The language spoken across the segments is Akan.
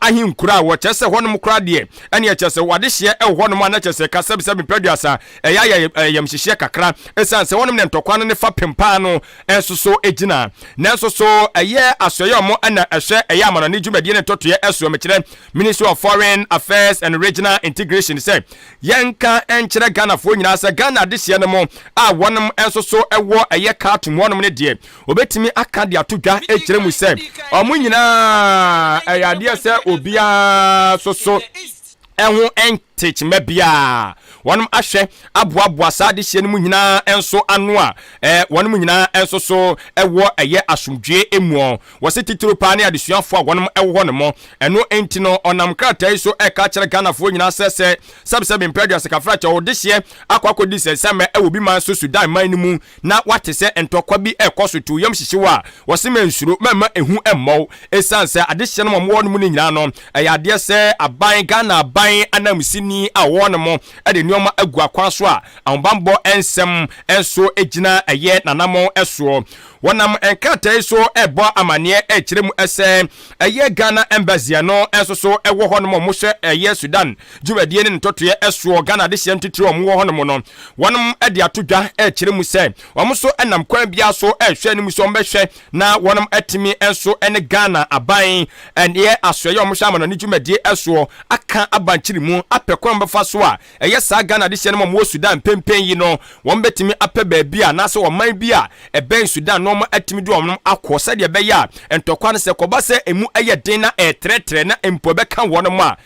ahenkuro a wɔkyerɛ sɛ hɔnom koraa deɛ ɛne ɛkyerɛ sɛ wɔadehyeɛ ɛwɔ hɔnom a na kyerɛ sɛ ka sɛbisɛbi mpɛduasa ɛyɛ ayɛ ɛyɛmhyehyeɛ kakra ɛsiane sɛ hɔnom ne ntɔkwa no ne fa pempaa no ɛnso so gyina. Nanso so ɛyɛ asoɛeɛ ɔmo ɛna ɛhwɛ ɛyɛ amanɔne dwumadie ne ntɔtoeɛ ɛsoɔ, mekyerɛ Ministry of Foreign Affairs and Regional Integration, sɛ yɛnka nkyerɛ Ghanafoɔ nyinaa sɛ Ghana adehyeɛ no mo a wɔnom nso so ɛwɔ ɛyɛ Khartoum hɔnom no deɛ, obɛtumi aka de ato dwa ɛkyerɛ mu sɛ ɔmo nyinaa ɛyɛ adeɛ sɛ obiara so so ɛho ntekyema biara, wɔnom ahwɛ aboaboa saa adehyeɛ no mu nyinaa nso ano a wɔnom nyinaa nso so ɛwɔ ɛyɛ asomdwe emuɔ. Wɔsi titiri paa ne adesuafoɔ a wɔnom ɛwɔ hɔ nom. Ɛno nti no, ɔnam krataa yi so ɛka kyerɛ Ghanafoɔ nyinaa sɛ sɛbisɛbi mpɛdua sikafra kyɛ ɔdehyeɛ akɔ akɔdi sɛnsɛmɛ ɛwɔ bi man so Sudan man no mu na wate sɛ ntɔkwa bi ɛkɔ so to yam hyehyew a, wɔsi mɛ nsuro, mɛma ehu ɛmmɔw, ɛsiane sɛ adehyeɛ no ma wɔwɔ no mu no nyinaa no, ɛyɛ adeɛ sɛ aban Ghana aban anamsini a wɔwɔ no mo ɛde nneɛma agu akwan so a ahobanbɔ nsɛm nso gyina ɛyɛ nanamɔ ɛsoɔ. Wɔnam nkrataa yi so ɛbɔ amanneɛ ɛkyerɛ mu ɛsɛ ɛyɛ Ghana Embassy no nso so ɛwɔ hɔ nom a wɔhyɛ ɛyɛ Sudan dwumadie ne ntɔtoeɛ ɛsoɔ, Ghana adehyeɛ ntitiri a wɔwɔ hɔ nom no, wɔnom ɛde ato dwa ɛkyerɛ mu sɛ wɔn nso ɛnam kwan biara so ɛhwɛ anim sɛ wɔbɛhwɛ na wɔnom ɛtumi nso ɛne Ghana aban ɛneɛ asoɛyɛ a wɔhyɛ amanɔne dwumadie ɛsoɔ aka abankyere mu apɛ kwan bɛfa so a ɛyɛ saa Ghana adehyeɛ no ma wɔwɔ Sudan mpempem yi no, wɔn bɛtumi apɛ baabi a anaasɛ ɔman bi a ɛbɛn Sudan na wɔn atumi de wɔn akɔ, sɛdeɛ ɛbɛyɛ a ntɔkwa no sɛ kɔba sɛ emu ɛyɛ den na ɛɛtrɛtrɛ na mpo ɛbɛka wɔn mu a,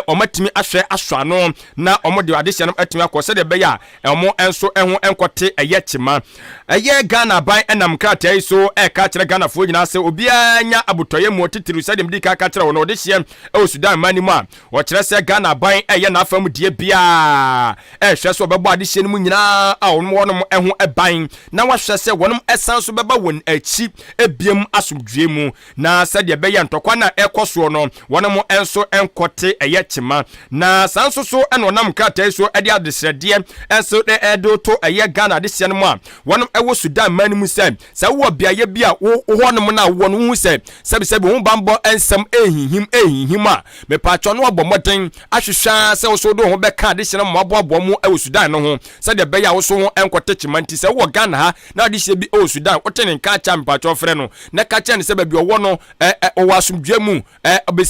wɔn atumi ahwɛ asɔ ano na wɔn de adehyeɛ no atumi akɔ, sɛdeɛ ɛbɛyɛ a wɔn nso ɛho nkɔte ɛyɛ kyema. Ɛyɛ Ghana aban ɛnam krataa yi so ɛɛka kyerɛ Ghanafoɔ nyinaa sɛ obiara nya abotɔyɛ mu titiriw, sɛdeɛ medi ka kyerɛ wɔn no, ɔde hyeɛ ɛwɔ Sudan man no mu a wɔkyerɛ sɛ Ghana aban ɛyɛ n'afa mu deɛ biara ɛhwɛ sɛ ɔbɛbɔ adehyeɛ no mu nyinaa a wɔn wɔnom ɛho ɛban na wahwɛ sɛ wɔnom ɛsan so bɛba wɔn akyi ebiem asomdwie mu, na sɛdeɛ ɛbɛyɛ ntɔkwa no a ɛkɔ soɔ no, wɔnom nso nkɔte ɛyɛ kyema. Na saa nso so ɛna ɔnam krataa yi so ɛde adesrɛdeɛ nso ɛde to ɛyɛ Ghana adehyeɛ no mu a wɔnom ɛwɔ Sudan man no mu sɛ wowɔ beaeɛ bi a wo hɔnom no a wowɔ no, wohu sɛ sɛbisɛbi wo bammɔ nsɛm ɛhinhim ɛhinhim a, mepatwɔ no abɔ mmɔden ahwehwɛ sɛ wo so wode wo ho bɛka adehyeɛ no ma waboaboa mu ɛwɔ Sudan no ho, sɛdeɛ ɛbɛyɛ a wo so ho nkɔte kyema. Nti sɛ wowɔ Ghana ha na adehyeɛ bi ɛwɔ Sudan, wote ne nka akyɛ a, mepatwɔ frɛ no na ka kyerɛ no sɛ baabi ɔwɔ no ɔwɔ asomdwoe mu,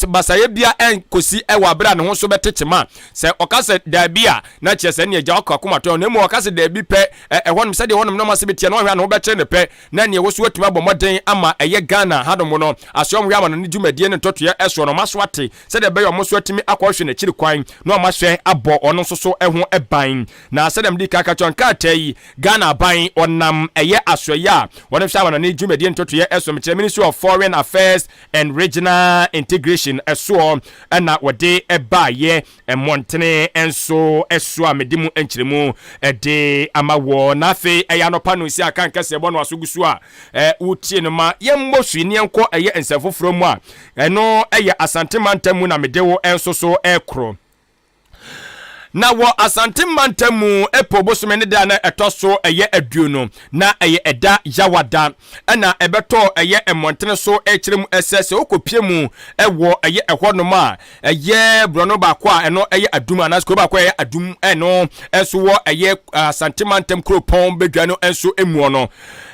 basayɛ bia ɛnkɔsi ɛwɔ abere a ne ho nso bɛte kyema. Sɛ ɔka sɛ daabi a, na kyerɛ sɛ ne agya ɔkɔ akoma tɔn, na mmom ɔka sɛ daabi pɛ, ɛhɔnom sɛdeɛ hɔnom na ɔma sɛ bɛtia na ɔhwɛ a ne ho bɛkyerɛ ne pɛ, na neɛ wɔ so atumi abɔ mmɔden ama ɛyɛ Ghana hanom no asoɛ ɔmo hwɛ ama no ne dwumadie ne ntɔtoeɛ ɛsoɔ no, ɔma so ate sɛdeɛ ɛbɛyɛ ɔmo nso atumi akɔhwɛ n'akyiri kwan na ɔma hwɛ abɔ ɔno nso so ɛho ɛban. Na sɛdeɛ mede ka kyerɛ nkrataa yi, Ghana aban ɔnam ɛyɛ asoɛyɛ a wɔde hwɛ ama no ne dwumadie ntɔtoeɛ ɛso, mekyerɛ Ministry of Foreign Affairs and Regional Integration ɛsoɔ, ɛna wɔde ɛbaayɛ mmɔntene nso ɛso a mede mu nkyerɛmu ɛde ama wɔ. Na afei ɛyɛ anɔpa no nsi aka nkɛseɛ bɔ no aso gu so a wotie no ma yɛmmɔ sui ne yɛnkɔ ɛyɛ nsɛm foforɔ mu a ɛno ɛyɛ Asante mantam mu na mede wo nso so ɛkorɔ. Na wɔ Asante mantam mu, April bosome ne da na ɛtɔ so ɛyɛ 20, na ɛyɛ ɛda Yawada, ɛna ɛbɛtɔ ɛyɛ mmɔntene so ɛkyerɛ mu ɛsɛ sɛ wokɔpie mu ɛwɔ ɛyɛ ɛhɔnom a ɛyɛ borɔno baako a ɛno ɛyɛ Adum, anaasɛ kuro baako a ɛyɛ Adum, ɛno ɛnso wɔ ɛyɛ Asante mantam kuropɔn badwa no nso muɔ no,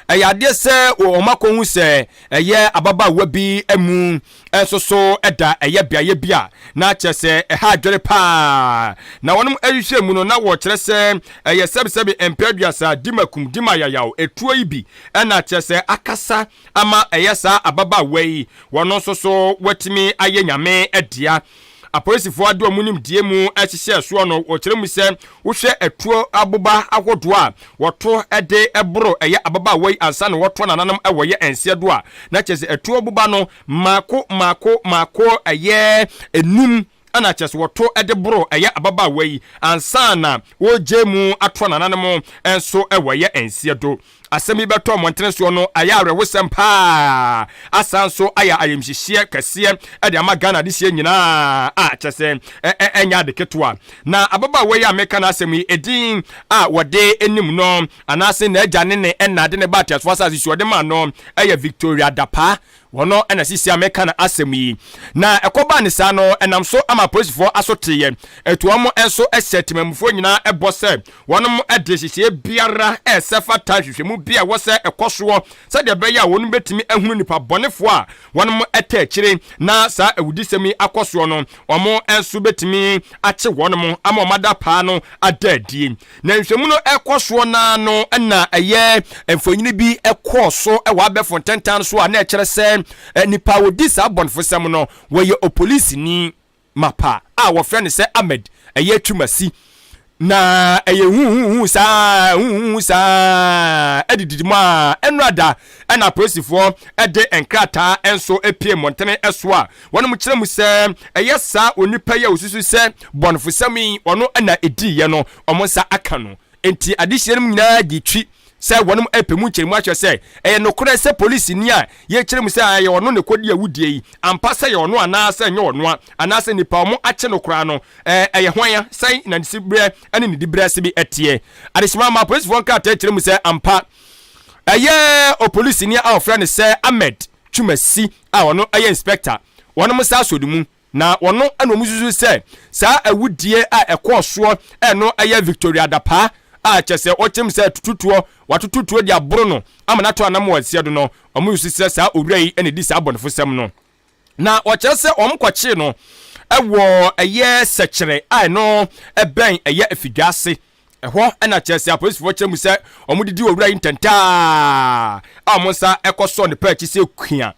ɛyɛ adeɛ sɛ wɔn akɔhu sɛ ɛyɛ ababaawa bi mu nso so ɛda ɛyɛ beaeɛ bi a na kyerɛ sɛ ɛha adwene paa. Na wɔn ahwehwɛ mu no, na wɔkyerɛ sɛ ɛyɛ sɛbisɛbi mpɛ 20 dimakum dima yayaw etuo yi bi ɛna kyerɛ sɛ akasa ama ɛyɛ saa ababaawa yi, wɔn nso so wɔatumi ayɛ Nyame ɛdea. Apolisifoɔ ade wɔn nimdeɛ mu hyehyɛ soɔ no, wɔkyerɛ mu sɛ wohwɛ atuo aboba ahodoɔ a wɔto de boro ɛyɛ ababaawa yi ansa na wɔto nananom wɔ yɛ nseɛ do a, na kyerɛ sɛ atuo aboba no maako maako maako ɛyɛ enum ɛna kyerɛ sɛ wɔto de boro ɛyɛ ababaawa yi ansa na wɔregye mu ato nananom nso wɔ ɛyɛ nseɛ do. Asɛm yi bɛtɔ mmɔntene soɔ no, ayɛ awerɛhosɛm paa, asan so ayɛ ayamhyehyeɛ kɛseɛ de ama Ghana adehyeɛ nyinaa a kyɛ sɛ ɛnyɛ ade ketewa. Na ababaawa yi a meka n'asɛm yi, edin a wɔde nim no anaasɛ n'agya ne ne ɛna de ne ba ateasefoɔ asase so ɔde maa no ɛyɛ Victoria Dapa. Wɔno na sisi a meka no asɛm yi. Na ɛkɔbaa ne saa no, ɛnam so ama apolisifoɔ aso teeɛ. Ɛtu wɔn nso hyɛ temamufoɔ nyinaa bɔ sɛ wɔnom de nhyehyɛeɛ biara a ɛsɛ fata nhwehwɛmu bi a ɛwɔ sɛ ɛkɔ soɔ sɛdeɛ ɛbɛyɛ a wɔnom bɛtumi ahunu nnipa bɔnefoɔ a wɔnom ta akyire na saa awudisɛm yi akɔ soɔ no, wɔn nso bɛtumi akye wɔnom ama wɔn adapaa no ada adie. Na nhwehwɛmu no rekɔ soɔ no ara no na ɛyɛ mfonini bi kɔɔ so wɔ abɛɛfo ntentan so a na ɛkyerɛ sɛ nipa a ɔdi saa abɔnefosɛm no wɔyɛ opolisini mapa a wɔfrɛ no sɛ Ahmed ɛyɛ Twumasi. Na ɛyɛ huhuhu saa huhuhu saa ɛdididi mu a ɛnora da ɛna apolisifoɔ ɛde nkrataa nso pie mmɔntene so a Wɔnom kyerɛ mu sɛ ɛyɛ saa onipa yi a wɔsusu sɛ bɔnefosɛm yi ɔno na ɛdiiɛ no wɔn nsa aka no. Enti adehyeɛ nom nyinaa gye twi sɛ wɔnom repɛ mu nkyerɛmu akyerɛ sɛ ɛyɛ nokorɛ sɛ polisini a yɛkyerɛ mu sɛ ɛyɛ ɔno na ɛkɔdi awudie yi ampa sɛ ɛyɛ ɔno anaa sɛ ɛnyɛ ɔno a anaasɛ nipa a wɔn akye no koraa no ɛyɛ hwan a sɛn na ne siberɛ ne ne diberɛ ase bi teɛ. Adehyema ma apolisifoɔ nkrataa kyerɛ mu sɛ ampa ɛyɛ opolisini a wɔfrɛ no sɛ Ahmed Twumasi a ɔno yɛ inspector, wɔnom nsa asɔ ne mu, na wɔno na wɔn susu sɛ saa awudie a ɛkɔɔ soɔ ɛno yɛ Victoria Adapaa a kyɛ sɛ ɔkyem sɛ tututuo, watoto tuo de aboro no ama no ato anam wɔ nseɛ do no, wɔn susu sɛ saa owura yi na ɛdi saa abɔnefosɛm no. Na wɔkyerɛ sɛ wɔn kɔkyee no wɔ ɛyɛ sɛkyerɛ a ɛno ɛbɛn ɛyɛ afidwa ase. Ɛhɔ na kyerɛ sɛ apolisifoɔ kyerɛ mu sɛ wɔdidi owura yi ntɛntɛa a wɔn nsa kɔsɔɔ ne paa akyi sɛ kua.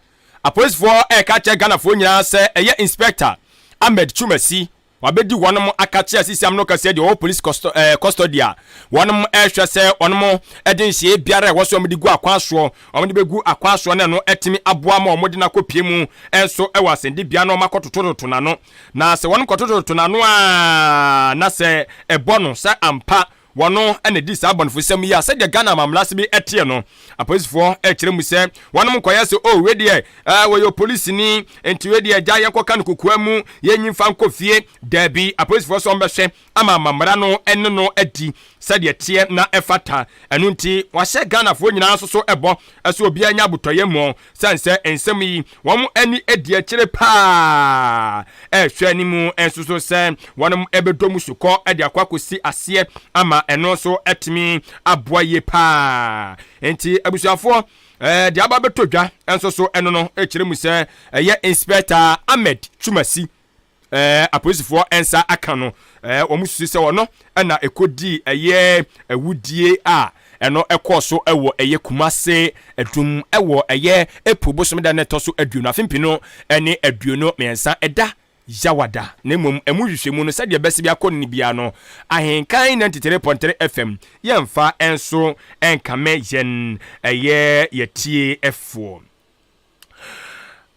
Apolisifoɔ reka akyerɛ Ghanafoɔ nyinaa sɛ ɛyɛ Inspector Ahmed Twumasi wabɛdi wɔnom akakye a sisi ameno kɛseɛ deɛ ɔwɔ police custody a wɔnom rehwɛ sɛ wɔnom de nhyeɛ biara a ɛwɔ so wɔde gu akwan soɔ wɔde bɛgu akwan soɔ na ɛno atumi aboa ma wɔde no akɔpie mu nso wɔ asɛndibea na wɔakɔtotototo n'ano. Na sɛ wɔn kɔtototo n'ano a, na sɛ ɛbɔ no sɛ ampa wɔno na ɛdi saa abɔnefosɛm yi a, sɛdeɛ Ghana amammerɛ bi teɛ no, apolisifoɔ rekyerɛ mu sɛ wɔnom nkɔyɛ sɛ, oh, wei deɛ, eh, wɔyɛ opolisini, nti wei deɛ gya yɛnkɔka no kokoa mu, yɛnyi mfa nkɔ fie. Daabi, apolisifoɔ sɛ wɔbɛhwɛ ama amammara no ne no adi sɛdeɛ ɛteɛ na ɛfata. Ɛno nti, wɔahyɛ Ghanafoɔ nyinaa nso so bɔ sɛ obiara nya abotɔyam sane sɛ nsɛm yi wɔn ani di akyire paa ɛrehwɛ anim nso so sɛ wɔn bɛdɔ mu sukɔ de akɔ akɔsi aseɛ ama ɛno nso atumi aboa yie paa. Nti abusuafoɔ, deɛ aba bɛtɔ dwa nso so ɛno no ɛkyerɛ mu sɛ ɛyɛ Inspector Ahmed Twumasi ɛɛ apolisifoɔ nsa aka no, ɛɛ wɔn susu sɛ ɔno na ɛkɔdii ɛyɛ awudie a ɛno ɛkɔɔ so ɛwɔ ɛyɛ Kumase Adum ɛwɔ ɛyɛ April bosome da na ɛtɔ so 20 afe mpenu ne 23 ɛda Yawada. Na mmom ɛmu nhwehwɛmu no sɛdeɛ ɛbɛsi bi akɔ no biara no, Ahenkan 93.3 FM yɛmfa nso nkame yɛn ɛyɛ yɛtiefoɔ.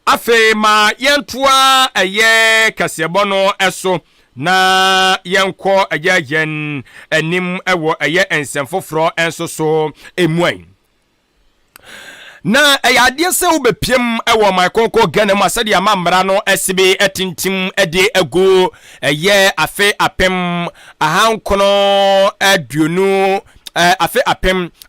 Afei ma yɛntoa ɛyɛ kaseɛbɔ no so na yɛnkɔ ɛyɛ yɛn anim wɔ ɛyɛ nsɛm foforɔ nso so emu. Na ɛyɛ adeɛ sɛ wobɛpiem wɔ ɔman kronkron Ghana mu a, sɛdeɛ ama mmara no asibe atintim de agu ɛyɛ afe 1920, afe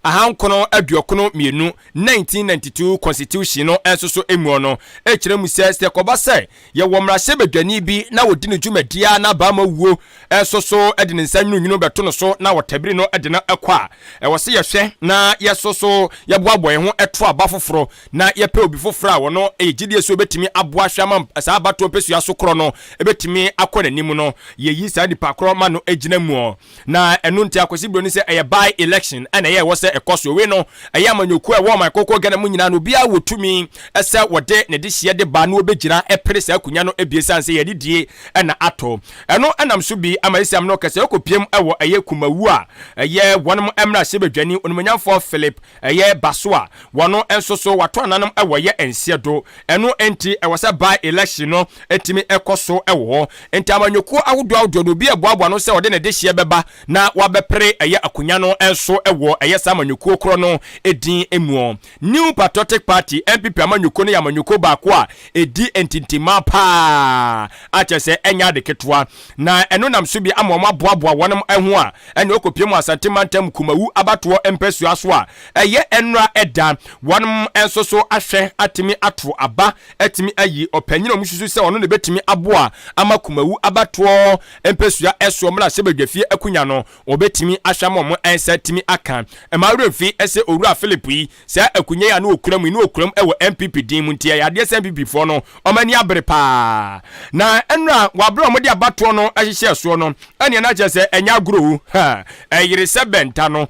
1992, 1992 Constitution no nso so muo no kyerɛ mu sɛ, sɛ ɛkɔba sɛ yɛwɔ mmarahyɛbadwani bi na ɔdi ne dwumadie a na baama wuo nso so de ne nsa nwununwunu bɛto no so na wɔtabiri no de no kɔ a, ɛwɔ sɛ yɛhwɛ na yɛso so yɛboaboa yɛn ho to aba foforɔ na yɛpɛ obi foforɔ a wɔno yɛ gyidie sɛ ɔbɛtumi aboa hwɛ ama saa abatoɔ mpɛsua so korɔ no bɛtumi akɔ n'anim no, yɛyi saa nipa korɔ ma no gyina muo. Na ɛno nti Akwasi Broni sɛ ɛyɛ by election ɛna ɛyɛ ɛwɔ sɛ ɛkɔ so. Wei no ɛyɛ amanyɔkuo a ɛwɔ ɔman kɔkɔɔ Ghana mu nyinaa no, obiara wɔ tumi sɛ wɔde ne dehyeɛ de ba na wɔbɛgyina ɛpere saa akunya no ebie sane sɛ yɛde die ɛna ato. Ɛno ɛnam so bi ama esiam no kɛsɛ ɛkɔ piem ɛwɔ ɛyɛ Kumawu a ɛyɛ wɔnom mmarahyɛbadwani Onimuonyamfoɔ Philip ɛyɛ Baso a wɔno nso so wato ananom wɔ yɛ nseɛ do. Ɛno nti ɛwɔ sɛ by election no tumi kɔ so wɔ hɔ. Nti amanyɔkuo ahodoɔ ahodoɔ no obi ɛboaboa ano sɛ ɔde ne dehyeɛ bɛba na wabɛpere ɛyɛ akonya no nso wɔ ɛyɛ saa amanyɔkuo korɔ no din mu. New Patriotic Party, NPP, amanyɔkuo no yɛ amanyɔkuo baako a ɛdi ntintimma paa, akyɛ sɛ ɛnyɛ ade ketewa, na ɛno nam so bi ama wɔn aboaboa wɔn ho a ɛne ɔkɔpie mu Asante mantam Kumawu abatoɔ mpasua so a ɛyɛ nnora ɛda wɔn nso so ahwɛ atumi ato aba atumi ayi ɔpanyin a wɔn susu sɛ ɔno na ebɛtumi aboa ama Kumawu abatoɔ mpasua ɛsoɔ mmarahyɛ badwafie akonnwa no wɔbɛtumi ahwɛ ama wɔn nsa tumi aka. Ɛma awura fi ɛsɛ Owura Philip yi, saa akonnwa yi a na okura mu yi na okura mu ɛwɔ NPP din mu, nti ɛyɛ adeɛ sɛ NPP foɔ no wɔn ani abere paa. Na nnora wabere a wɔde abatoɔ no ahyehyɛ soɔ no, ɛnea na kyerɛ sɛ ɛnyɛ agorɔ o, ha ɛyere sɛ bɛnta no.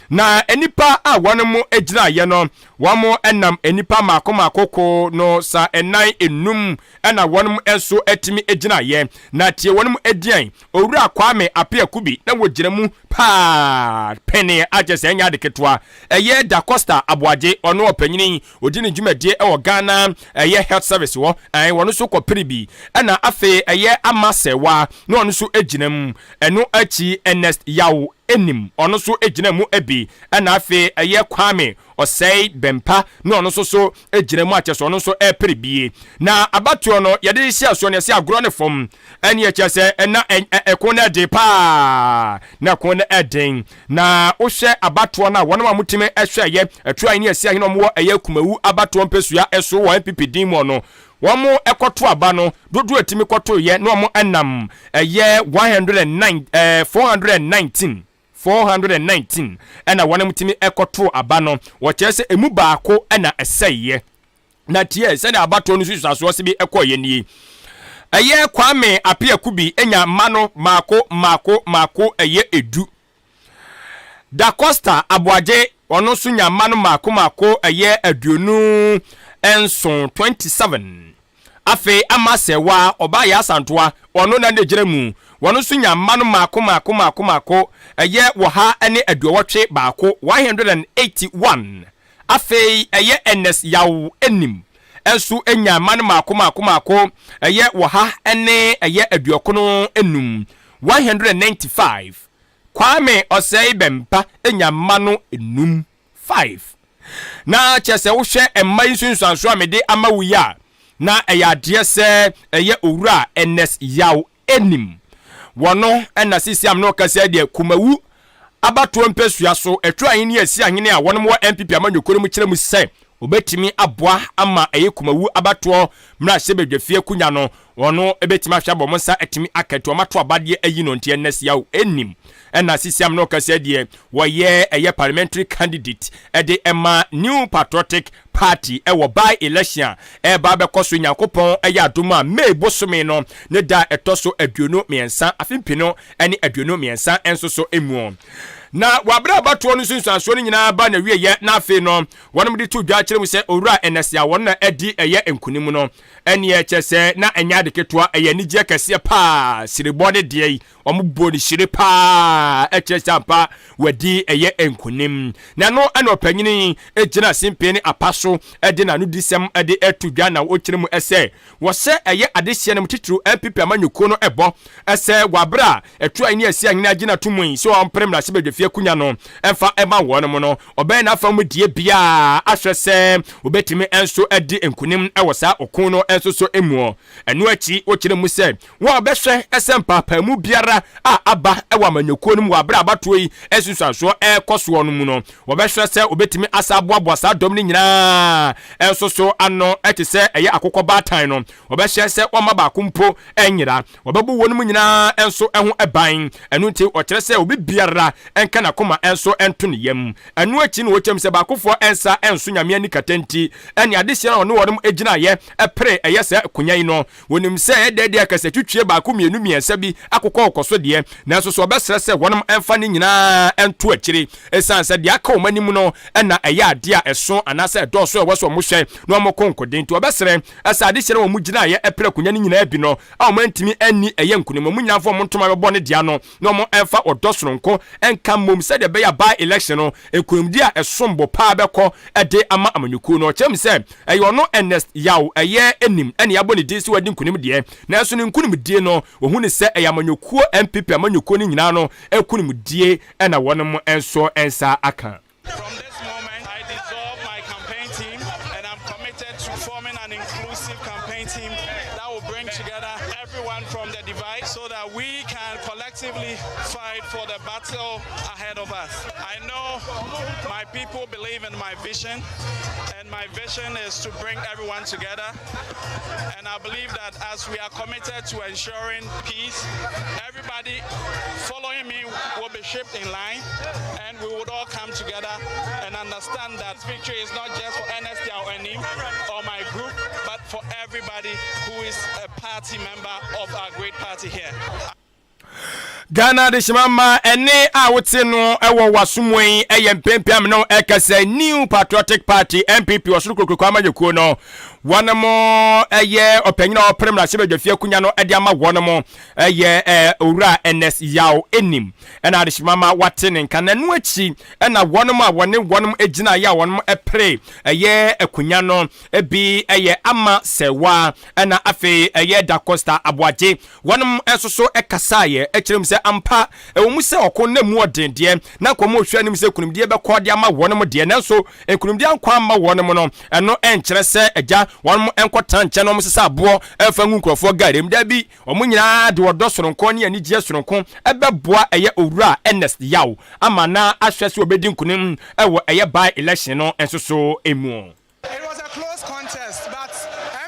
Na nipa a wɔn mo gyinaeɛ no, wɔn nam nipa mako mako ko no sa ɛnan enum, ɛna wɔn nso atumi gyinaeɛ. Na tie wɔn adian: Owura Kwame Apia Kubi na wɔgyina mu paa pɛne akyɛ sɛ ɛnyɛ ade ketewa. Ɛyɛ Da Costa Aboagye, ɔno ɔpanyini ɔdi ne dwumadie ɛwɔ Ghana ɛyɛ Health Service wɔ ɛn, wɔn nso kɔpere bi. Ɛna afei ɛyɛ Ama Sɛwa na ɔno nso gyina mu. Ɛno akyi Ernest Yaw Enim, ɔno nso gyina mu bi. Ɛna afei ɛyɛ Kwame Ɔsɛe Bɛmpa na ɔno nso so gyina mu akyɛ sɛ ɔno nso ɛrepere bie. Na abatoɔ no yɛde hyɛ soɔ no, yɛsɛ agorɔ ne fam ɛne ɛkyɛ sɛ ɛna ɛko no ɛden paa, na ɛko no ɛden. Na wohwɛ abatoɔ no a wɔn a wɔtumi ɛhwɛ yɛ ɛto ahene asi ahene wɔn wɔ ɛyɛ Kumawu abatoɔ mpɛsua ɛso wɔ NPP din mu no, wɔn ɛkɔto aba no dodoɔ ɛtumi kɔto yɛ na wɔn ɛnam ɛyɛ 109 419, 419 ɛna wɔn tumi ɛkɔto aba no. Wɔkyerɛ sɛ emu baako ɛna ɛsɛeɛ. Na tie sɛdeɛ abatoɔ no susuasoɔ si bi ɛkɔɔ yɛ nie: ɛyɛ Kwame Apiaku bi enya mma no maako maako maako ɛyɛ 10. Da Costa Aboagye, ɔno nso nya mma no maako maako ɛyɛ 27, 27. Afei Ama Sɛwa, ɔbaa yɛ Asantoa, ɔno na ne gyina mu, wɔn nso nya mma no maako maako maako maako ɛyɛ 181, 181. Afei ɛyɛ Ernest Yaw Enim nso nya mma no maako maako maako ɛyɛ 195, 195. Kwame Ɔsɛe Bɛmpa nya mma no enum, 5. Na kyerɛ sɛ wohwɛ mma yi nsunsuanso a mede ama wo yi a, na ɛyɛ adeɛ sɛ ɛyɛ Owura Ernest Yaw Enim wɔno ɛna sisi am no kasa deɛ Kumawu abatoɔ mpɛsua so ɛtwa ahene asi ahene a wɔnom wɔ NPP amanyɔkuo no mu kyerɛ mu sɛ obetumi aboa ama ɛyɛ Kumawu abatoɔ mmarahyɛ badwafie kunya no, wɔno ebetumi ahwɛ abɔ mo nsa atumi akɛto ɔmo ato abadeɛ ayi no. Nti Ernest Yaw Enim ɛna sisi am no kasa deɛ wɔyɛ ɛyɛ parliamentary candidate ɛde ɛma New Patriotic Party ɛwɔ by election a ɛreba abɛkɔ so, Nyankopɔn ɛyɛ adom a, May bosome no ne da ɛtɔ so 23, afe 2023 nso so emu. Na wabere abatoɔ no nsunsuansoɔ no nyinaa ba na wieyɛ, na afei no wɔnom de to dwa kyerɛ mu sɛ Owura Ernest a wɔn na ɛdi ɛyɛ nkunim no, ɛneɛ kyɛ sɛ na ɛnyɛ ade ketewa, ɛyɛ anigyeɛ kɛseɛ paa. Sirebɔ ne deɛ yi wɔn bɔ ne hyire paa, ɛkyerɛ sɛ ampa wɔadi ɛyɛ nkunim. Na no ɛna ɔpanyini gyina simpie ne apa so ɛde n'ano di sɛm ɛde ɛto dwa, na wɔkyerɛ mu ɛsɛ wɔhyɛ ɛyɛ adehyeɛ no mu titiriw NPP amanyɔkuo no ɛbɔ ɛsɛ wɔaberɛ a ɛto ahene asi ahene agyina to mu yi sɛ wɔmpere mmarahyɛ badwafie akonnwa no ɛmfa ɛma wɔn mu no, ɔbɛn n'afa mu die biara ahwɛ sɛ wɔbɛtumi nso adi nkunim ɛwɔ saa ɔko no nso so mu. Ɛno akyi wɔkyerɛ mu sɛ wɔn a bɛhwɛ ɛsɛ mpaapaamu biara a aba ɛwɔ amanyɔkuo no mu wɔ abere abatoɔ yi nsunsuansoɔ ɛrekɔ soɔ no mu no, wɔbɛhwɛ sɛ wɔbɛtumi asa aboaboa saa dɔm no nyinaa ɛnso so ano, ɛte sɛ ɛyɛ akokɔ baatan no, wɔbɛhyɛ sɛ wɔmma baako mpo ɛnyera, wɔbɛbɔ wɔn mu nyinaa nso ɛho ɛban. Ɛno nti wɔkyerɛ sɛ obi biara ɛnka n'akoma ɛnso ɛnto ne yam. Ɛno akyi no wɔkyɛm sɛ baakofoɔ ɛnsa ɛnso Nyame ani kata, nti ɛne adehyɛ a ɔne wɔn gyinaeɛ ɛpere ɛyɛ sɛ akonnwa yi no, wɔnim sɛ ɛdɛɛdeɛ akasa twitwie baako mmienu mmiɛnsa bi akokɔ ɔkɔ so deɛ, nanso so ɔbɛsrɛ sɛ wɔnom ɛmfa ne nyinaa ɛnto akyire, ɛsiane sɛ deɛ aka wɔn anim no ɛna ɛyɛ adeɛ a ɛso anaasɛ ɛdɔɔso a ɛwɔ sɛ wɔn hwɛ na wɔn kɔ nkoden. Nti ɔbɛsrɛ ɛsɛ adehyɛ no wɔn gyinaeɛ ɛpere akonnwa no nyinaa bi no a wɔn antumi anni ɛyɛ nkunim, wɔn nyinaa fɔ wɔn ntoma bɛbɔ ne dea no na wɔn ɛmfa ɔdɔ soronko ɛnka. nka mmom sɛdeɛ ɛbɛyɛ a by election no nkunimdie a ɛsom bo paa bɛkɔ de ama amanyɔkuo no. Ɔkyerɛ mu sɛ ɛyɛ ɔno Ernest Yaw ɛyɛ Anim ɛna yɛabɔ ne din sɛ wadi nkunim deɛ, nanso ne nkunimdie no wɔhu no sɛ ɛyɛ amanyɔkuo NPP amanyɔkuo no nyinaa no nkunimdie ɛna wɔnom nso nsa aka. From this moment, I dissolve my campaign team and I'm committed to forming an inclusive campaign team that will bring together everyone from the divide so that we can collectively fight for the battle ahead of us. I know my people believe in my vision, and my vision is to bring everyone together. And I believe that as we are committed to ensuring peace, everybody following me will be shipped in line and we would all come together and understand that victory is not just for Ernest Annim or my group, but for everybody who is a party member of our great party here. Ghana de hyɛma ma ɛne a wote no ɛwɔ wasomu yi ɛyɛ mpempem no ɛkɛsɛ New Patriotic Party, NPP, ɔsoro kurokuro amanyɔkuo no wɔn mo ɛyɛ ɔpanyin a ɔpere mmarahyɛbadwafie akonnwa no ɛde ama wɔn mo ɛyɛ Owura Ernest Yaw Anim ɛna adehyema ma wate ne nka. N'ano akyi ɛna wɔn a wɔne wɔn gyina yɛ a wɔn ɛpere ɛyɛ akonnwa no ebi ɛyɛ Ama Sɛwa ɛna afei ɛyɛ Dacosta Aboagye. Wɔn nso so ɛkasaeɛ ɛkyerɛ mu sɛ ampa ɛwɔ mu sɛ ɔko na mu ɔden deɛ na nkɔmɔ ohwɛ anim sɛ nkunimdie bɛkɔ de ama wɔn deɛ, nanso nkunimdie ankɔ ama wɔn no, ɛno ɛnkyerɛ sɛ agya wɔn nkɔtena nkyɛn na wɔn sesa aboɔ ɛfa ngu nkurɔfoɔ gari mu. Dabi, wɔn nyinaa de ɔdɔ soronko ne anigyeɛ soronko ɛbɛboa ɛyɛ Owura Ernest Yaw ama na ahwɛ sɛ wɔbɛdi nkunim ɛwɔ ɛyɛ by election no nso so emu. It was a close contest, but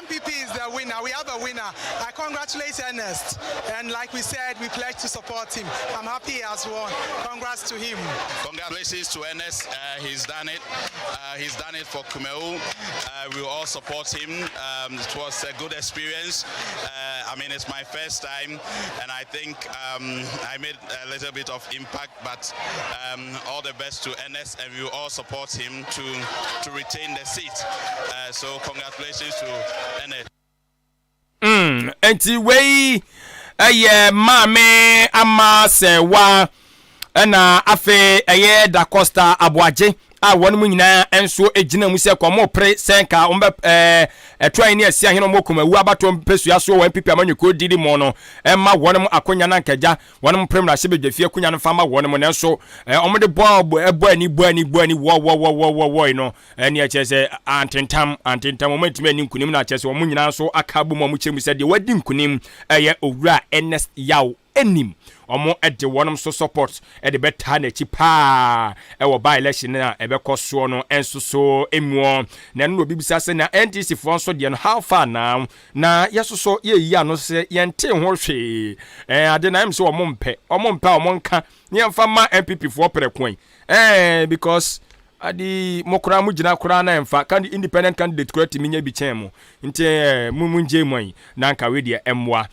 NPP is the winner. We have a winner. I congratulate Ernest. And like we said, we pledge to support him. I'm happy he has won. Congrats to him. Congratulations to Ernest. He's done it. He's done it for Kumawu. We all support him. It was a good experience. I mean, it's my first time, and I think I made a little bit of impact. But all the best to Ernest, and we will all support him to retain the seat. So congratulations to Ernest. Nti wei ɛyɛ Maame Ama Sɛwa ɛna afei ɛyɛ Dacosta Aboagye a wɔn mu nyinaa nso gyina mu sɛ kɔmɔ pere sɛ nka wɔn bɛ ɛto ayi ne ɛsi ahene wɔn Kumawu abatoɔ mpɛsua so wɔ NPP amanyɔkuo didi mu no ɛma wɔn mu akonnwa na nkagya wɔn mu pere mmarahyɛ badwafie akonnwa no fa ma wɔn mu. Nanso wɔn de bɔ ɛbɔ ani bɔ ani bɔ ani wɔ wɔ wɔ wɔ wɔ wɔ no ɛne ɛkyerɛ sɛ antentam antentam wɔn ntumi ani nkunim, na akyerɛ sɛ wɔn nyinaa nso aka abom a wɔn kyerɛ mu sɛ deɛ wɔadi nkunim ɛyɛ Owura Ernest Yaw Anim. Wɔn de wɔn nso support de bɛtaa n'akyi paa ɛwɔ by election a ɛbɛkɔ soɔ no nso so emuɔ. Na ɛno na obi bisa sɛ na NDC foɔ nso deɛ no, how far now? Na yɛsoso yɛyi ano sɛ yɛnte ho hwee. Ade na ɛm sɛ wɔn mpɛ a wɔn nka ne yɛmfa ma NPP foɔ prɛko yi because ade mo koraa mo gyina koraa na ɛmfa kandi independent candidate koraa tumi nya bi kyɛn mo. Nti mo ngye mu ayi na nka wei deɛ ɛmmoa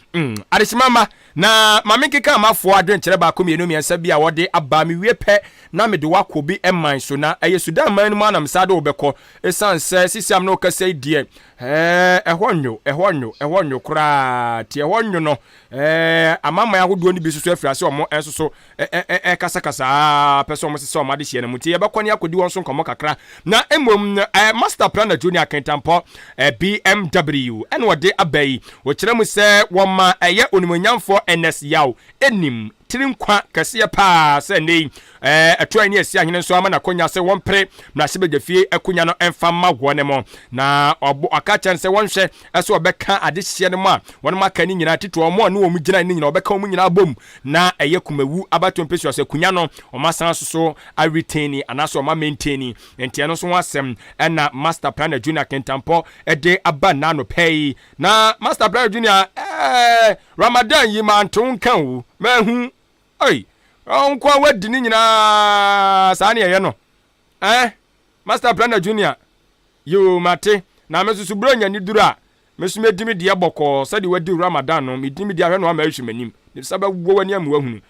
adehyema ma na maame nkeka amafoɔ adwenkyerɛ baako mmienu mmiɛnsa bi a wɔde aba. Me wie pɛ na mede wakɔ bi ɛman so na ɛyɛ Sudan man no mu anam saa de wobɛkɔ, ɛsiane sɛ sisi am na wɔkasa yi deɛ ɛhɔ nwo, ɛhɔ nwo, ɛhɔ nwo koraa. Tie, ɛhɔ nwo no amamman ahodoɔ no bi nso so afiri ase ɔmo nso so ɛkasakasa pɛ sɛ ɔmo sesɛ ɔmo adehyɛ no mu. Nti yɛbɛkɔ ne akɔdi wɔn so nkɔmmɔ kakra. Na mmom Master Planner Junior Akintampɔ BMW ɛna ɔde aba yi, wɔkyerɛ mu sɛ wɔma ɛyɛ onimonyamfoɔ Ernest Yaw Anim tiri nkwa kɛseɛ paa sɛ nne yi ɛto a ne asi ahene nso ama n'akonya sɛ wɔmpere mmarahyɛbadwafie akonya no ɛmfa ma wɔn mo. Na ɔbɔ ɔka kyɛn sɛ wɔnhwɛ ɛsɛ ɔbɛka adehyeɛ no mu a wɔn aka ne nyinaa titiri wɔn a ne wɔn gyina ne nyinaa ɔbɛka wɔn nyinaa bom na ɛyɛ Kumawu abatoɔ mpɛsua sɛ akonya no wɔn asan so so aretain anaasɛ wɔn amaintain. Nti ɛno nso ho asɛm ɛna Master Planner Junior Kentampɔ ɛde aba n'ano pɛ yi. Na Master Planner Junior, Ramadan yi manto nka o, mahu oi nko a wadi ne nyinaa saa ne ɛyɛ no. Master Planner Junior yoo, mate. Na me nso so buro nya ni duru a me nso medi me deɛ bɔkɔɔ sɛdeɛ wadi Ramadan no. Medi me deɛ ahwɛ no ama ahwɛ m'anim ne nsa bɛwɔ w'ani ama wahunu.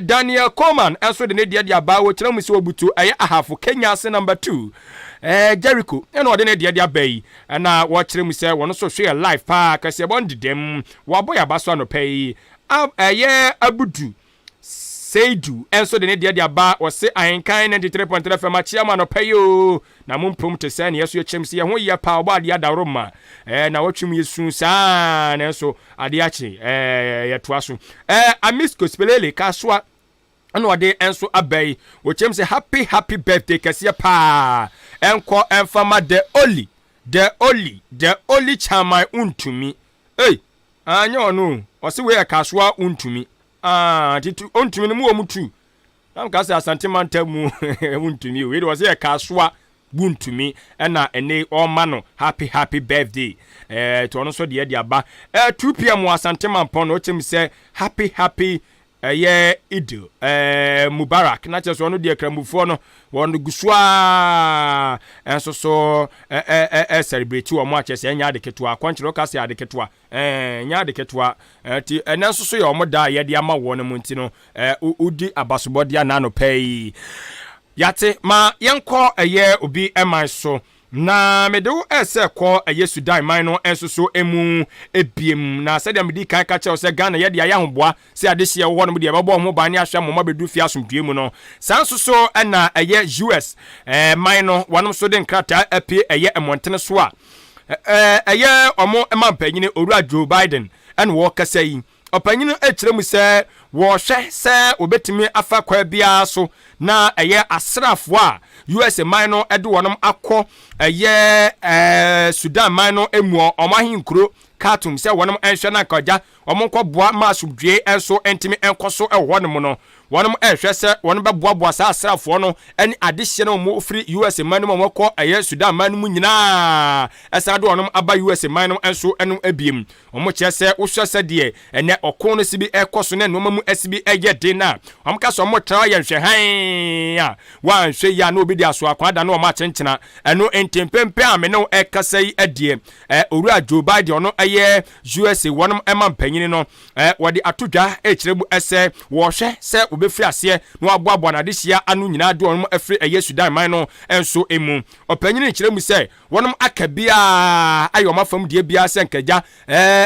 Daniel Coleman nso de ne deɛ de aba. Wɔkyerɛ mu sɛ wɔbutu ɛyɛ Ahafo Kenya ase number 2 Jericho ɛna ɔde ne deɛ de aba yi, ɛna wɔkyerɛ mu sɛ wɔn nso hwɛ yɛ live paa kɛseɛ bɔ ndedam wɔabɔ yɛ aba so anɔpɛ yi. Ɛyɛ Abudu. Seidu nso de ne deɛ de aba, ɔse Ahenkan 93.3 FM akyea mo anɔpa yi oo, na mo mpom te sɛ ne yɛso yɛkyɛm si yɛn ho yɛ paa, ɔbɔ adeɛ adaworo ma ɛɛ na wɔtwe mu yɛsu saa, nanso adeɛ akye ɛɛ yɛtoa so. Ɛɛ Amisco Spelele Kasoa ɛna ɔde nso aba yi, wɔkyɛm sɛ happy happy birthday kɛseɛ paa ɛnkɔ ɛmfa ma the only, the only, the only Chairman Wontumi. Ei, anyɛ ɔno o, ɔse wei yɛ Kasoa Wontumi. Ah, titi Wontumi no mu wɔ mu tu. Na mka sɛ Asante mantam mu Wontumi o. Wei de ɔse yɛ Kasoa Wontumi ɛna ɛne ɔma no happy happy birthday. Ɛɛ, nti ɔno nso deɛ de aba. Ɛɛ 2 p.m. wɔ Asante Mampɔn na ɔkyɛm sɛ happy happy ɛyɛ Eid Mubarak, na kyerɛ sɛ ɔno deɛ Kramofoɔ no wɔn gu so a ɛnso so ɛ ɛ celebrate wɔn akyerɛ sɛ ɛnyɛ ade ketewa. Akɔnkyerɛ ɔka sɛ ade ketewa, ɛnyɛ ade ketewa. Ɛti ɛnɛ nso so yɛ wɔn da a yɛde ama wɔn mu, nti no wodi abasobɔdeɛ anano pɛɛ yi yate ma yɛnkɔ ɛyɛ obi ɛman so. Na mede wo ɛsɛ kɔ ɛyɛ Sudan man no nso so emu ebiem, na sɛdeɛ mede kan ka kyerɛw sɛ Ghana yɛde ayɛ ahoboa sɛ adehyeɛ wɔ hɔnom deɛ ɛbɛbɔ ho ban ne ahwɛ mmɔmɔ bɛdu fie asomdue mu no, saa nso so ɛna ɛyɛ US man no wɔnom nso de nkrataa apie ɛyɛ mmɔntene so a ɛyɛ ɔmo ma mpanyini Owura Joe Biden ɛna wɔrekasa yi. Ɔpanyin akyerɛ mu sɛ wɔrehwɛ sɛ wɔbɛtumi afa kwan biara so na ɛyɛ asraafoɔ a US man no de wɔn akɔ ɛyɛ Sudan man no mu, wɔn ahenkuro Khartoum, sɛ wɔn nhwɛ na nkagya wɔn nkɔboa ma asomdwie nso ntumi nkɔ so wɔ hɔnom no, wɔn rehwɛ sɛ wɔn bɛboaboa saa asraafoɔ no ne adehyeɛ no wɔn firi US man no mu a wɔkɔ ɛyɛ Sudan man no mu nyinaa, ɛsan de wɔn aba US man no nso no ebiem. Wɔn kyerɛ sɛ wohwɛ sɛ deɛ ɛnɛ ɔko no si bi ɛkɔ so na nneɛma mu ɛsi bi ɛyɛ den na wɔn ka sɛ wɔn tena yɛ nhwɛ hann a wɔanhwɛ yi a na obi de aso akwan da na wɔn akyenkyena ɛno. Ntempempe a me ne ɛkasa yi ɛdeɛ, Owura Joe Biden, ɔno ɛyɛ USA wɔn ɛma mpanyin no, wɔde ato dwa ɛkyerɛ mu ɛsɛ wɔhwɛ sɛ wɔbɛfiri aseɛ na wɔaboaboa n'adehyia ano nyinaa de wɔn afiri ɛyɛ Sudan man no nso mu. Ɔpanyin kyerɛ mu sɛ wɔn aka biara ayɛ wɔn afam deɛ biara sɛ nkagya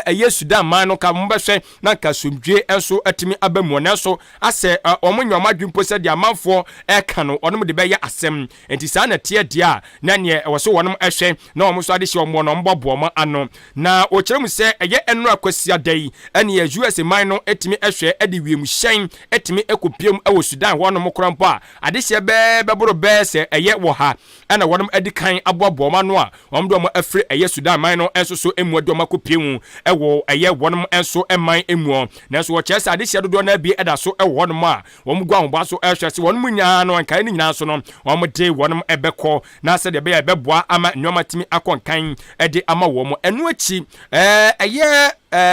ɛyɛ Sudan man no ka wɔn bɛhwɛ na nka asomdwe nso atumi aba mu, nanso asɛ wɔn nyɛ wɔn adwene mpo sɛ deɛ amanfoɔ ɛka no wɔn de bɛyɛ asɛm. Nti saa na teɛ deɛ a na neɛ ɛwɔ so wɔn ɛhwɛ na wɔn nso adehyɛ wɔn na wɔn bɔboa wɔn ano. Na wɔkyerɛ mu sɛ ɛyɛ ɛno Akwasia da yi ɛne US man no atumi ɛhwɛ ɛde wiemhyɛn atumi ɛkɔpiem ɛwɔ Sudan hɔ nom koraa mpo a adehyɛ bɛɛ bɛboro bɛɛ sɛ ɛyɛ wɔ ha ɛna wɔn adi kan aboaboa wɔn ano a wɔn de wɔn afiri ɛyɛ Sudan man no nso so emu de wɔn akɔpie mu ɛwɔ ɛyɛ wɔn nso man emu. Nanso wɔkyerɛ sɛ adehyɛ dodoɔ no bi ɛda so ɛwɔ hɔnom a wɔn gu ahoboa so ɛhwɛ sɛ wɔn mu nyinaa no nkae no nyinaa so no wɔn de wɔn ɛbɛkɔ na sɛdeɛ ɛbɛyɛ ɛbɛboa ama nneɛma tumi akɔ nkan ɛde ama wɔn. Ɛno akyi ɛyɛ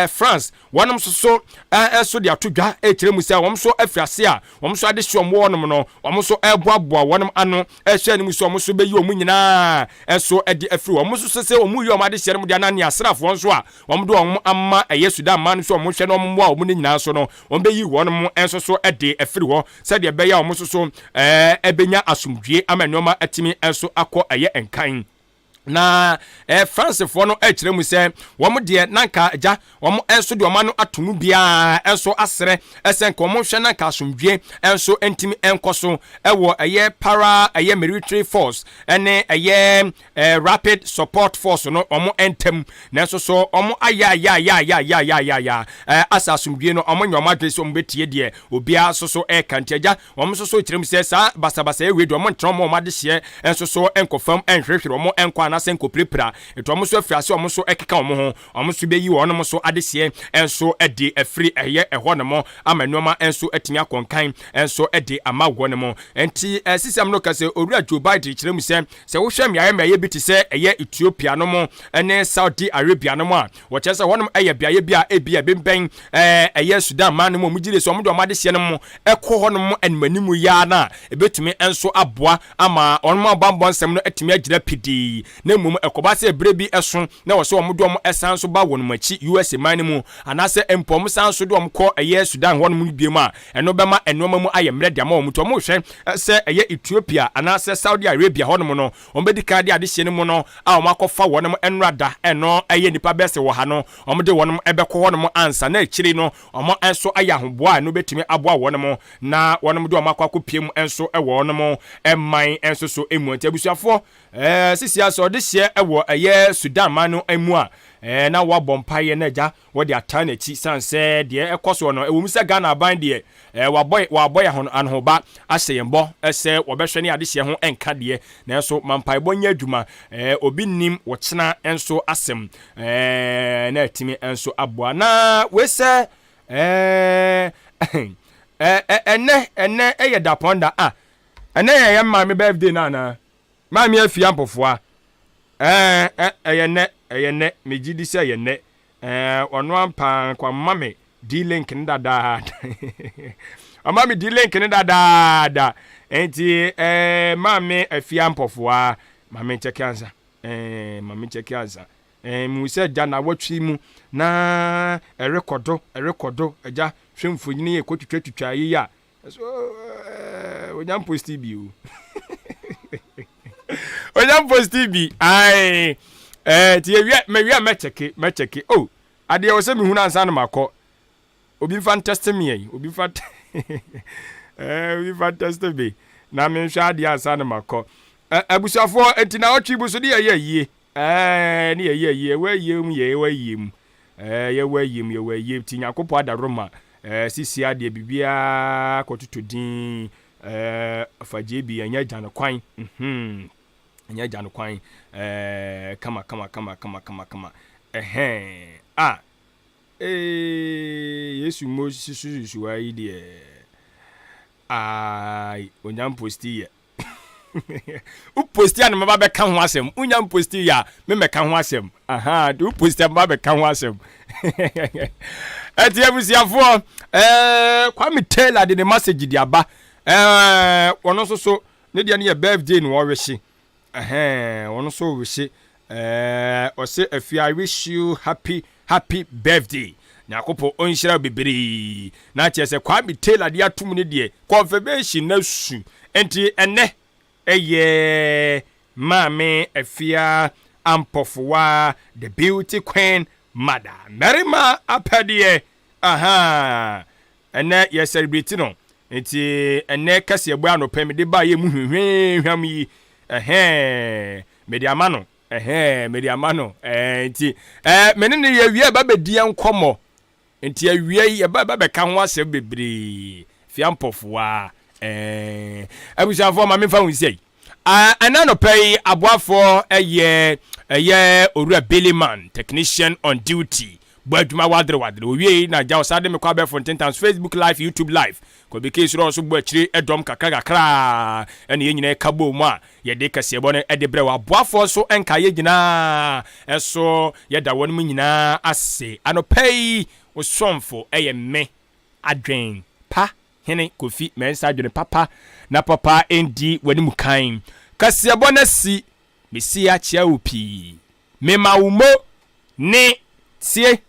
France wɔn nso so ɛso de ato dwa ɛkyerɛ mu sɛ wɔn nso afiri ase a wɔn nso adehyɛ wɔn wɔnom no wɔn nso ɛboaboa wɔn ano ɛhyɛ anim sɛ wɔn nso bɛyi wɔn nyinaa ɛso ɛde afiri wɔn nso so sɛ wɔn yi wɔn adehyɛ no mu de anan ne asraafoɔ nso a wɔn de wɔn ama ɛyɛ Sudan man nso wɔn hwɛ na wɔn mmoa wɔn ne nyinaa so no, wɔn bɛyi wɔn nso so ɛde afiri hɔ sɛdeɛ ɛbɛyɛ a wɔn nso so ɛbɛnya asomdwie ama nneɛma atumi nso akɔ ɛyɛ nkan. Na Francefoɔ no ɛkyerɛ mu sɛ wɔn deɛ nanka agya wɔn nso de wɔn ano ato mu biara nso asrɛ ɛsɛ nka wɔn hwɛ nanka asomdwie nso ntumi nkɔ so ɛwɔ ɛyɛ para ɛyɛ military force ɛne ɛyɛ Rapid Support Force no wɔn ntam. Nanso so wɔn ayɛ ayɛ ayɛ ayɛ ayɛ ayɛ ayɛ ayɛ asa asomdwie no, wɔn nyɛ wɔn adwene sɛ wɔn bɛtie deɛ obiara nso so ɛreka. Nti agya wɔn nso so kyerɛ mu sɛ saa basabasa ewie deɛ wɔn ntena wɔn adehyeɛ nso so nkɔ fam nhwehwere wɔn nkɔ anaasɛ nkɔpirapira. Nti wɔn nso afiri ase wɔn nso ɛkeka wɔn ho, wɔn nso bɛyi wɔn nso adehyeɛ nso de afiri ɛyɛ ɛhɔ nom ama nneɛma nso atumi akɔnkan nso de ama wɔn mo. Nti sisɛm no ka sɛ Owura Joe Biden kyerɛ mu sɛ wohwɛ mmeaeɛ mmeaeɛ bi te sɛ ɛyɛ Ethiopia no mo ne Saudi Arabia no mo a wɔkyerɛ sɛ hɔnom ɛyɛ beaeɛ bi a ebi a ɛbɛnbɛn ɛyɛ Sudan man no mu, wɔn gye sɛ wɔn de wɔn adehyeɛ no mo ɛkɔ hɔnom animanimu yaa no a ebɛtumi nso aboa ama wɔn abanbɔ nsɛm no atumi agyina pidii. Na mmom ɛkɔba sɛ berɛ bi ɛso na wɔ sɛ wɔn de wɔn ɛsan so ba wɔn akyi USA man no mu, anaasɛ mpo wɔn san so de wɔn kɔ ɛyɛ Sudan hɔ nom bio mu a, ɛno bɛma nneɛma mu ayɛ mmerɛ de ama wɔn. Nti wɔn rehwɛ sɛ ɛyɛ Ethiopia anaasɛ Saudi Arabia hɔ nom no, wɔn bɛdi kan de adehyeɛ no mu no a wɔn akɔfa wɔn nnora da, ɛno ɛyɛ nnipa bɛyɛ sɛ 100 no, wɔn de wɔn bɛkɔ hɔ nom ansa na akyire no wɔn nso ayɛ ahoboa a ɛno bɛtumi aboa wɔn na wɔn de wɔn akɔ akɔpie mu nso wɔ wɔn man nso so mu. Nti abusuafoɔ, sisi a sɛ ɔde hyeɛ wɔ ɛyɛ Sudan man no mu a, na wabɔ mpaeɛ na agya wɔde atan n'akyi, san sɛ deɛ ɛkɔ soɔ no, ɛwɔ mu sɛ Ghana aban deɛ, wabɔ yɛn anohoba ahyɛ yɛn bɔ sɛ wɔbɛhwɛ ne adehyeɛ ho nka deɛ, nanso ma mpaebɔ nyɛ adwuma. Obi nim wɔkyena nso asɛm, na atumi nso aboa na wei sɛ ɛnɛ ɛyɛ dapɔn da a ɛnɛ yɛ yɛ maame birthday na anaa maame Afia Mpɔfoa. Ɛyɛ nnɛ, ɛyɛ nnɛ, megye di sɛ ɛyɛ nnɛ. Ɔno ampa nkwa me di link no dadaada, ɔma me di link no dadaada. Nti maame Afia Mpɔfoa, maame nkyɛke ansa, maame nkyɛke ansa. Mu sɛ gya na wɔtwe mu na ɛrekɔdo, ɛrekɔdo. Agya, hwɛ mfonyini yɛ kɔtwitwa twitwa yi a so onya mpost bi o, onya mpost bi. Ae, ti ewia mewia, mɛkyɛke, mɛkyɛke o. Adeɛ wɔ sɛ mehunu ansa na makɔ. Obi nfa ntest me yi, obi nfa ntest me na menhwɛ adeɛ ansa na makɔ. Abusuafoɔ, eti na ɔtwe bu so de yɛyɛ yie, ne yɛyɛ yie, ɛwɔ ayie mu, yɛ ɛwɔ ayie mu, yɛwɔ ayie mu, yɛwɔ ayie. Ti Nyankopɔn adaroma, sisi adeɛ biribiara kɔtoto din, fagye bi ɛnyɛ agya no kwan, ɛnyɛ agya no kwan. Kama kama kama kama kama kama. Ɛhɛn a ee, Yesu mo susususu yi deɛ, ai, onya mpost yɛ. Wo post a na maba bɛka ho asɛm. Wonya mpost yɛ a, memɛka ho asɛm. Aha, de wo post a, maba bɛka ho asɛm. Ɛti abusuafoɔ, Kwame Taylor de ne message de aba. Ɔno nso so ne deɛ no yɛ birthday na ɔrehye. Ɛhɛn, ɔno nso rehye. Ɔsɛ Afia, "I wish you happy happy birthday. Nyankopɔn ɔnhyira bebree." Na kyerɛ sɛ Kwame Taylor de atum ne deɛ confirmation na su. Nti ɛnɛ ɛyɛ maame Afia Ampɔfowa, the beauty queen mother, mmarima apɛdeɛ. Aha, ɛnɛ yɛ celebrate no. Nti ɛnɛ kɛseɛ bɔ anɔpɛ mede ba yɛ mu hwehwɛhwam yi, ɛhɛn, mede ama no, ɛhɛn, mede ama no. Nti mene ne yɛwie ɛba bɛdi nkɔmmɔ. Nti awie yi yɛba ɛba bɛka ho asɛm bebree. Fia Mpɔfoa, abusuafoɔ, ma memfa ho nsɛi. Ɛna nɔpɛ yi aboafoɔ ɛyɛ Owura Billyman, technician on duty, bɔ adwuma wadere wadere. Owie na gya ɔsa de me kɔ abɛɛfo ntentan so, Facebook Live, YouTube Live. Kɔbi kee soro nso bɔ akyire ɛdɔm kakra kakra, ɛne yɛn nyinaa ka bɔ mu a yɛde kɛseɛbɔ no ɛde brɛ wɔ. Aboafoɔ nso nka yɛ nyinaa ɛso, yɛda wɔn mu nyinaa ase. Anɔpɛ yi osɔmfo ɛyɛ me Adwen Pa Hene Kofi Mɛnsa. Adwene papa na papa ndi w'anim kan. Kaseɛbɔ no asi mesi akyea wo pii. Mema wo mo ne tie.